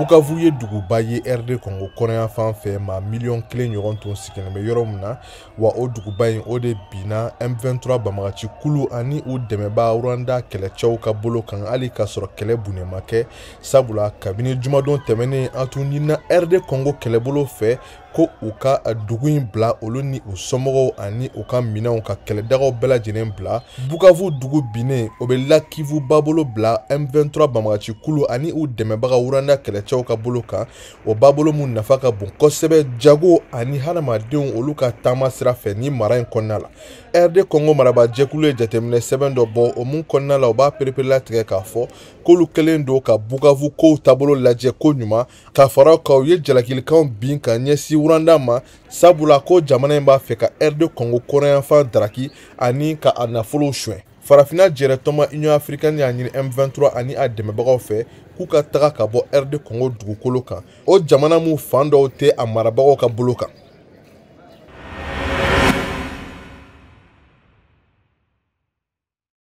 Bukavu ye duguba ye RD Congo kɔrɔnyanfan fɛ, maa 1 miliyɔn ɲɔgɔn tun sigilen bɛ yɔrɔ min na. Wa o duguba in, o de binna M23 banbagaci kulu ani u dɛmɛba Rwanda kɛlɛcɛw ka bolo kan, hali k'a sɔrɔ kɛlɛ bonya ma kɛ, sabula kabini jumadon tɛmɛnen, an tun ɲinina RD Congo kɛlɛbolo fɛ ko u ka dugu in bila, olu ni u somɔgɔw ani u ka minɛnw ka kɛlɛdagaw bɛɛ lajɛlen bila. Bukavu dugu binnen, o bɛ Lac Kivu babolo bila M23 banbagaci kulu ani u dɛmɛbaga Rwanda kɛlɛcɛw ka bolo kan, o babolo mun nafa ka bon kosɛbɛ jago ani hadamadenw olu ka taama sira fɛ ni mara in kɔnɔna la. RD Congo marabajɛkulu ye jateminɛ sɛbɛn dɔ bɔ, o mun kɔnɔna la, u b'a pereperelatigɛ k'a fɔ k'olu kɛlen don ka Bukavu kow taabolo lajɛ ko ɲuman. Ka fara kan, u ye jalakilikanw bin ka ɲɛsin Rwanda ma, sabula ko jamana in b'a fɛ ka RD Congo kɔrɔnyanfan daraki ani ka a nafolow suɲɛ. Farafinna jɛrɛtɔma Union africaine y'a ɲini M23 ani a dɛmɛbagaw fɛ k'u ka taga ka bɔ RD Congo dugukolo kan, o jamana mun fan dɔw tɛ a marabagaw ka bolo kan.